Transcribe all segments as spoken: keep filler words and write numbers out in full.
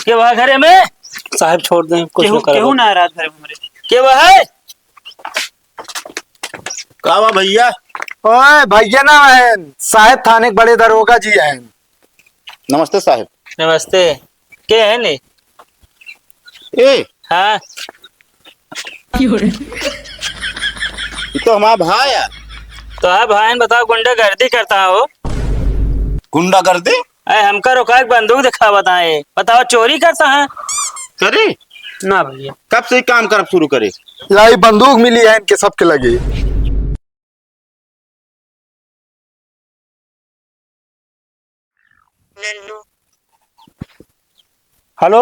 के बा घरे में? साहेब, छोड़ दें, कुछ केहू, ना करे। केहू ना रात भर में हमरे। के बा है? का बा भइया? ओए, भइया ना हैं, साहेब थाने के बड़े दरोगा जी हैं। नमस्ते साहेब। नमस्ते। के हैं ने? ए। हाँ। ये तो हमारा भाई है। तो हाँ भाई, बताओ, गुंडागर्दी करता हो? गुंडागर्दी? अरे, हमका रोका के बंदूक दिखावत आए। बताओ, चोरी करता है? करे? ना भइया। कब से ये काम करब शुरू करे? लाई बंदूक मिली है इनके सबके लगे। हेलो,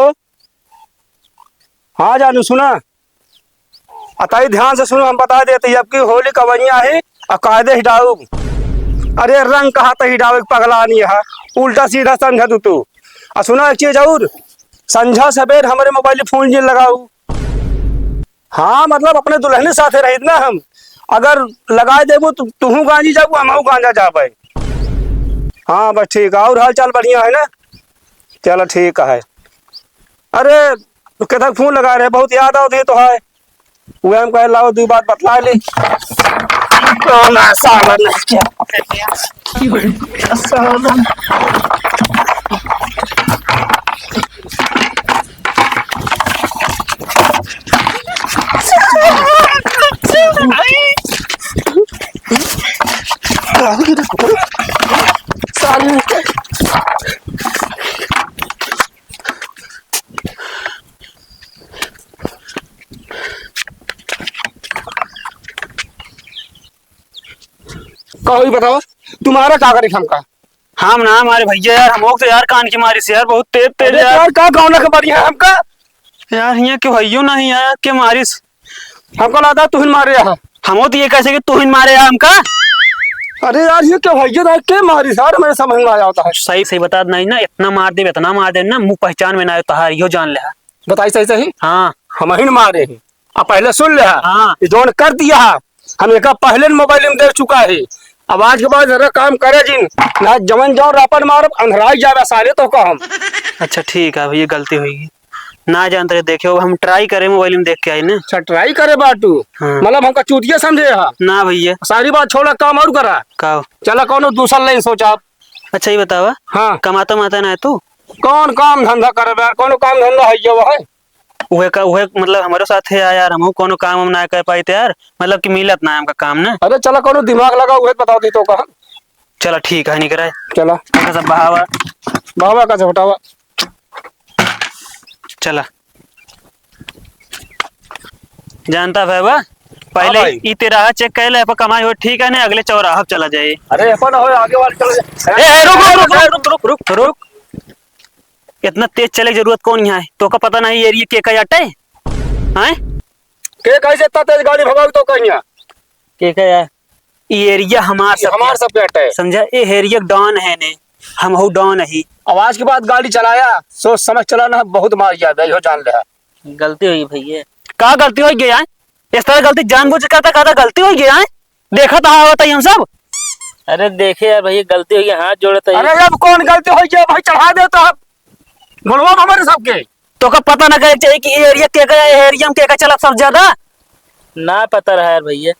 हाँ जानू, सुना, अताई ध्यान से सुनो, हम बता देते ही, अब की होली कवनिया है, और कायदे हिटाऊ। अरे रंग कहा तो हिटाऊ, एक पगला नहीं है, उल्टा सीधा समझा तू तू। और सुना एक चीज और, संझा सबेर हमारे मोबाइल फोन जिन लगाऊ। हाँ, मतलब अपने दुल्हने साथे रहित ना हम। अगर लगाए देबू तो तुहू गांजी जाबू, हमहू गांजा जाबे। हाँ, बस ठीक है। और हाल चाल बढ़िया है ना? चलो ठीक है। अरे, केतक फोन लगा रहे, बहुत याद आवत है तो है। वह हम कहे लाओ दो बात बतला ले। कौन है साला, नहीं क्या? साला। कहो, ई बताओ, तुम्हारा का करे हमका? हम ना मारे भइया यार, हम लोग तो यार कान की मारी से यार, बहुत तेज तेज अरे यार। यार, का गाँव के बढ़िया हमका? यार, हियाँ के भइयो नहीं यार, के मारिस? हमका लगता है तुहिन मारे यहाँ। हम तो ये कैसे कि तुहिन मारे यहाँ हमका? अरे यार, ये क्या भइया था, के मारिस यार, मेरे समझ में आ जाता है। सही सही बता नहीं ना, इतना मार दे, इतना मार दे ना, मुँह पहचान में ना आयो तहार, यो जान ले। बताई सही सही। हाँ। हम ही न मारे हैं। अब पहले सुन ले। हाँ। ये जौन कर दिया है, हम एका पहले न मोबाइल में दे चुका है। अब आज के बाद जरा काम करे जिन, ना जवन जौन रापट मारब, अंधराई जावे साले तो का हम। अच्छा ठीक है भइया, गलती होइगी, ना जानते रहे, देखे हो, हम ट्राई करे, मोबाइल में देख के आई ना। अच्छा ट्राई करे बाटू? हाँ। मतलब हमका चूतिया समझे हा? ना भइया। सारी बात छोड़ा, काम और करा। का? चला कौनो दूसर लाइन सोचा। अच्छा ये बतावा। हाँ। कमाता माता ना है तू? कौन काम धंधा करे बे यार, कौनो काम धंधा है ये वो है? उहे का, उहे मतलब हमरो साथे आया यार, हमहू कौनो काम हम ना कर पाई यार, मतलब कि मिलत ना हमका काम ना। अरे चला कौनो दिमाग लगा, उहे बताओ दी तो कहा। चला ठीक है, निकरे। चला। देखा सब बहावा। बहावा का झोटावा। चला। जानता भाई बा, पहले हाँ भाई। ई तेराहा चेक कर ले, पर कमाई हो ठीक है ना, अगले चौराहा पे चला जाए। अरे अपन हो आगे वाले चला जाए। ए, ए, रुक, रुक, रुक, रुक, रुक, रुक, रुक। इतना तेज चले की जरूरत कौन है? तो का पता नहीं एरिया के का अटे? हैं? के कैसे इतना तेज गाड़ी भगाओ तो कहिया? के का यार? ई एरिया हमार ये सब हमार के। सब के अटे। समझा? ए एरिया डॉन है ने, हम हो डॉन ही। आवाज के बाद गाड़ी चलाया, सोच समझ चला ना, बहुत मार गया, हो जान ले। गलती हुई भैया। का गलती हो गया है? इस तरह गलती जानबूझ के करता, करता गलती हो गया है? देखा तो आवत है हम सब। अरे देखे यार भैया, गलती हो गई, हाथ जोड़त है। अरे अब कौन गलती हो गया भाई, चढ़ा दे तो अब गोड़वा हमारे सबके। तो का पता ना करे चाहिए कि ये एरिया के का, ये एरिया में के का चलत सब ज्यादा? ना पता रहा यार भैया।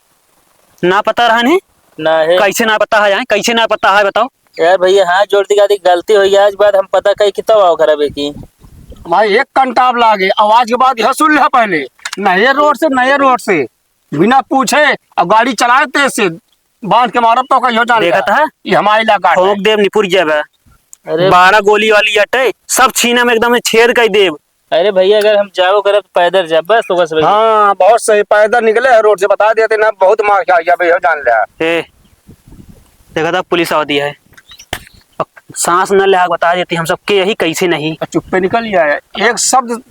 ना पता रहा नहीं? ना है। कैसे ना पता है यार? कैसे ना पता है बताओ? यार भैया हाथ जोड़ दी, गलती हो गई, आज बाद हम पता कही कि तब आओ करबे की। भाई एक कंटाप लागे, आवाज के बाद यह सुन ले पहले, नए रोड से, नए रोड से। बिना पूछे अब गाड़ी चलाए तेज से, बांध के मारब तो कहियो जान देखत ले। है? ये हमारा इलाका है। ठोक देब निपुर जाबे। अरे बारह गोली वाली अटे, सब छीना में एकदम छेद कर देब। अरे भैया अगर हम जाओ करब तो पैदल जाब बस, तो बस भैया। हाँ बहुत सही, पैदल निकले है रोड से, बता देते ना बहुत मार के आ गया भैया जान ले। ए, देखा था पुलिस आवती है, अब सांस न ले बता देती हम सबके यही कैसे नहीं। चुप्पे निकल गया है, एक शब्द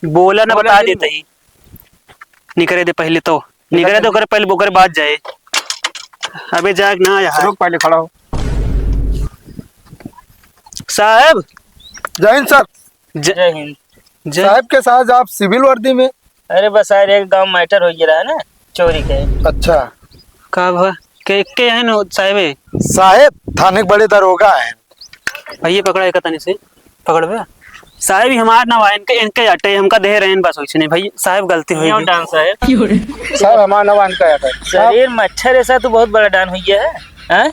बोला ना बोला बता नहीं। देते ही। निकरे दे पहले तो, निकल निकरे दे जल्दी। ओकरे पहले, ओकरे बाद जाए। अबे जाग ना यार। रुक, पहले खड़ा हो। साहब। जय हिंद सर। ज-, जय हिंद। जय साहब के साथ आप सिविल वर्दी में? अरे बस यार, एक गांव मैटर हो गया है ना, चोरी के। अच्छा। का भा? के, के है नो साहबे? साहेब, थाने के बड़े दरोगा हैं। भैया पकड़ा एक तनी से, पकड़बे? साहेब, ई हमार नवा, इनके, इनके अटे, हमका दे रहे हैं बस, वैसे नहीं भाई साहेब, गलती हो गई। डांस है। साहेब, हमार नवा इनका अटे। शरीर मच्छर ऐसा तो बहुत बड़ा डान हो गया है, हैं?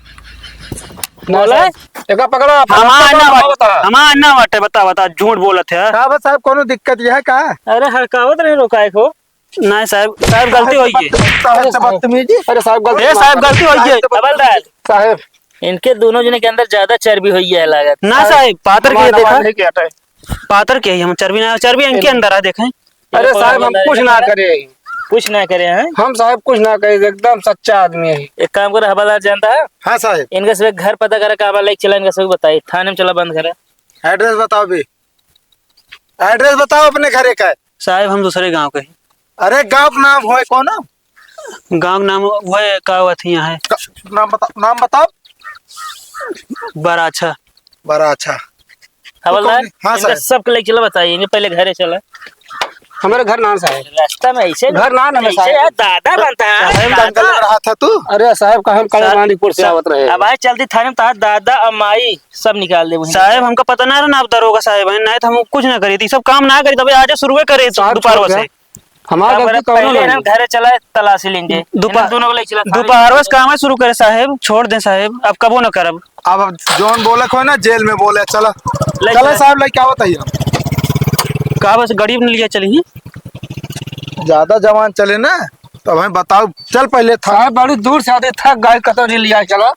ना बोला? साहेब, एका पकड़ा, हमार पकड़ा, ना बता, बता। हमार ना बाटे, बता, बता, झूठ बोलत है। का बा साहेब, कोनो दिक्कत ये है का? अरे हड़कावत रहे रोकाए को। नहीं साहेब, साहेब गलती होई है। साहेब से बदतमीजी। अरे साहेब गलती, ए साहेब गलती होई है। हवलदार। साहेब। इनके दोनों जने के अंदर ज्यादा चर्बी होई है लागत। ना साहेब, पातर के हमारा देखा। नहीं क्या है? पातर के ही हम चर्बी ना, चर्बी इनके अंदर है, देखें। अरे साहेब, हम कुछ ना करे। कुछ ना करे हैं? हम साहेब कुछ ना करे, एकदम सच्चा आदमी है। एक काम करो, हवलदार जानता है? हाँ साहेब। इनका सब घर पता करे, का बा, लेके चला, इनका सब बताई, थाने में चला, बंद करे। एड्रेस बताओ बे। एड्रेस बताओ अपने घरे का। साहेब, हम दूसरे गांव के हैं। अरे, गांव का नाम होए कौन? गांव का नाम होए का हुआ थी यहाँ है। का, नाम बता, नाम बताओ। बराछा। बराछा। हवलदार, कौन? हाँ, इनका साहेब। सबके लेके चला, बताइए, इन्हें पहले घरे चला। हमारे घर ना, साहेब। रास्ता में ऐसे घर ना, ना, ऐसे साहेब। यार, दादा बनता है, साहेब, दादा। दादा। रहा था तू? अरे, साहेब, का हम कल्याणपुर से आवत रहे। अब आए चलती थाने में, तार दादा और माई सब निकाल दे वहीं। साहेब, हमका पता ना रहा ना आप दरोगा साहेब हैं, नहीं तो हम कुछ ना करी थी, सब काम ना करी, तबे आज शुरुए करे साहब, दोपहर छोड़ से। दे। हमार काम गलती कौनो पहले ना नहीं। घरे चला, तलाशी लेंगे। दोपहर, इन्हें दोनों को ले चला, थाने दोपहर में। से काम है शुरू करे साहेब, छोड़ दे साहेब, अब कबो ना करब। अब जौन बोले को है ना, जेल में बोले, चला। ले चला चला। साहेब, लेके आवत है हम। का बस गरीब ने लिया चली? ज्यादा जवान चले ना, तो हमें बताओ, चल पहले था। साहेब, बड़ी दूर से आते, थक गए, कतौ नहीं लिया, चला।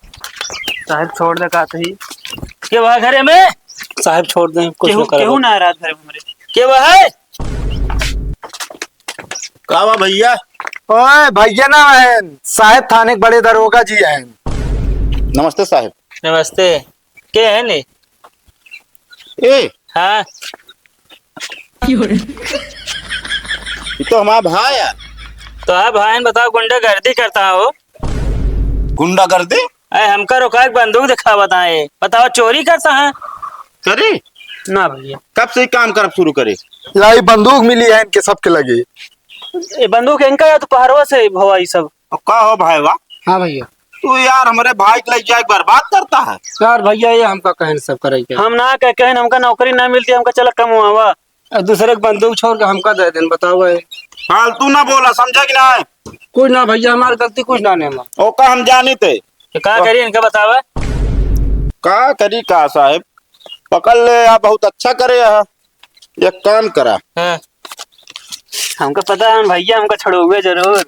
साहेब, छोड़ दे, का कही। के वह घरे में? साहेब, छोड़ दें, कुछ केहू, ना करे। केहू ना रात भर में हमरे। के वह है? का बा भैया? ओए, भैया ना हैं, साहेब थाने के बड़े दरोगा जी हैं। नमस्ते साहेब। नमस्ते। के है ने? ए। हाँ। ये तो हमारा भाई है। तो हाँ भाई, बताओ, गुंडागर्दी करता हो? गुंडागर्दी? अरे, हमका रोका के बंदूक दिखावत आए। बताओ, चोरी करता है? करे? ना भैया। कब से ही काम करब शुरू करे? लाई बंदूक मिली है इनके सबके लगे। ये बंदूक इनका या दोपहरवा से भवा ई सब। अब का हो भाई वाह? हाँ भैया। तू यार हमरे भाई के लइका के बर्बाद करता है। यार भैया, ये हमका कहन सब करे के। हम ना कह, कहन हमका नौकरी ना मिलती, हमका चला कमवावा। अ, दूसरे के बंदूक छोड़ के हमका दे देन, बताओ भाई। फालतू ना बोला, समझा कि ना? कुछ ना भैया, हमार गलती कुछ ना नेमा। ओका हम जानी थे। तो का करी इनका बतावा? का करी का साहेब? पकड़ ले, आप बहुत अच्छा करे यहाँ। एक काम करा। हाँ। हमका पता है भैया, हमका छोड़ोगे जरूर।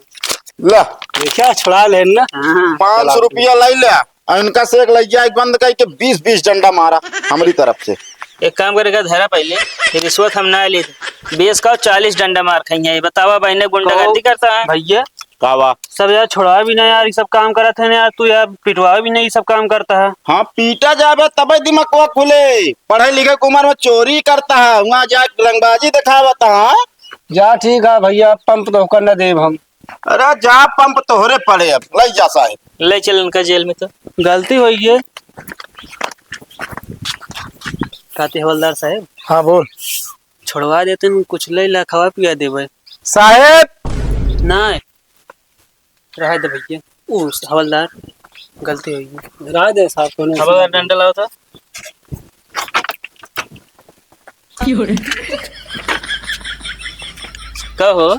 ला। देखा, छोड़ा लेन ना। हाँ। पाँच सौ रुपया लाई ले। आ इनका से एक लइका एक बंद करके बीस बीस डंडा मारा हमरी तरफ से। एक काम करेगा, धरा पहले, ये रिश्वत हम ना लेते। बीस का चालीस डंडा मार खाई है। ये बतावा, बहने गुंडागर्दी कहो, करता है। भैया। का बा? सब यार छोड़वा भी ना यार, ये सब काम करत है ना यार, तू यार पिटवा भी नहीं, ये सब काम करता है। हाँ, पीटा जाबे तबे दिमागवा खुले। पढ़े लिखे के उम्र में चोरी करता है, वहाँ जाके रंगबाजी दिखावता है। जा ठीक है भैया, पंप तो होकर न देब हम। अरे जा, पंप तोहरे पड़े, अब ले जा साहेब। ले चल इनका जेल में तो। गलती होई है। काते हवलदार साहेब? हाँ, बोल। छोड़वा देते न, कुछ ले ला, खवा पिया देबे। साहेब! ना, रहा दे भैया। ऊ हवलदार, गलती होई है। रहा दे साहब, कोनो हवलदार, डंडा लाओ तो। कहो,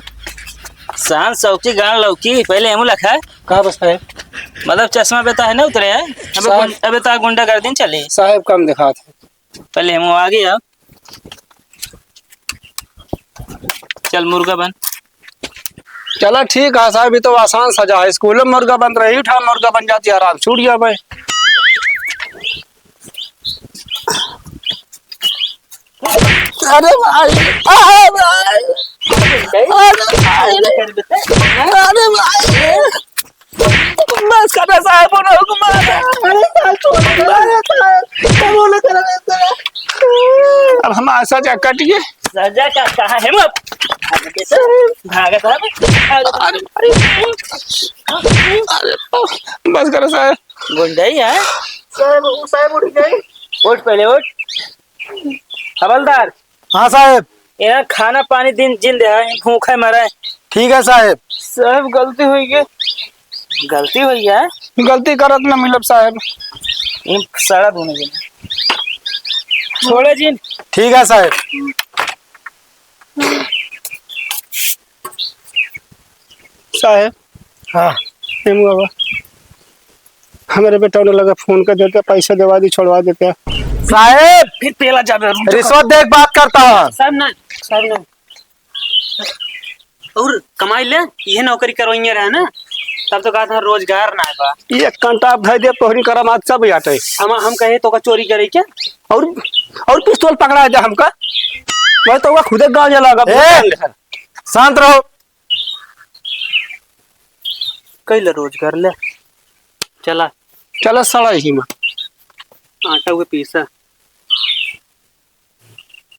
शान सौकी गान लौकी, पहले हमू लखा। का बस है? मतलब चश्मा बेता है ना उतरे है? अबे साहब। गुं-, अबे ता गुंडागर्दी न चले। साहेब कम दिखात है। पहले हमू आगे आओ। चल मुर्गा बन। चला ठीक है साहब, ये तो आसान सजा है। स्कूल में मुर्गा बन रही, उठा मुर्गा बन जाती, आराम छूट गया भाई। अरे भाई, अरे भाई, अरे भाई, अरे भाई, बस कर साहब, उन लोग को मार। अरे साहब, छोड़ दे, अरे साहब, क्या बोले तेरा बेटा? अब हम सजा काटिए। सजा का कहा है वो? भागत है, भागत है। अरे, अरे, अरे, बस करो साहब। गुंडई है? साहब, साहब उठ गए। उठ पहले, उठ। हवलदार। हाँ साहेब। यहाँ खाना पानी दिन जिन दे है, भूखे मरे। ठीक है साहेब। साहेब गलती हुई गई। गलती हुई है? गलती करत न मिलब साहेब। इन सड़ा दोनों जने। छोड़े जिन। ठीक है साहेब। साहेब। हाँ। हेमू बाबा, हमरे बेटौने लगे फोन कर देते, पैसा देवा दी, छोड़वा देते। साहेब, फिर पेला जाबे, रुक। रिश्वत दे के बात करता है। साहेब ना, साहेब ना। और कमाई ले, इहे नौकरी करवाइए रहे ना, तब तो कहत है रोजगार ना बा। ये कंटाप धै दे, तोहरी करम आज सब याटे। हम, हम कहे तो का चोरी करे क्या? और, और पिस्तौल पकड़ा दे हमका। मैं तो वो खुदे गाँव जला ए! शांत रहो। कैले रोजगार ले। चला। चला सड़ा ही में। आटा हुए पीसा।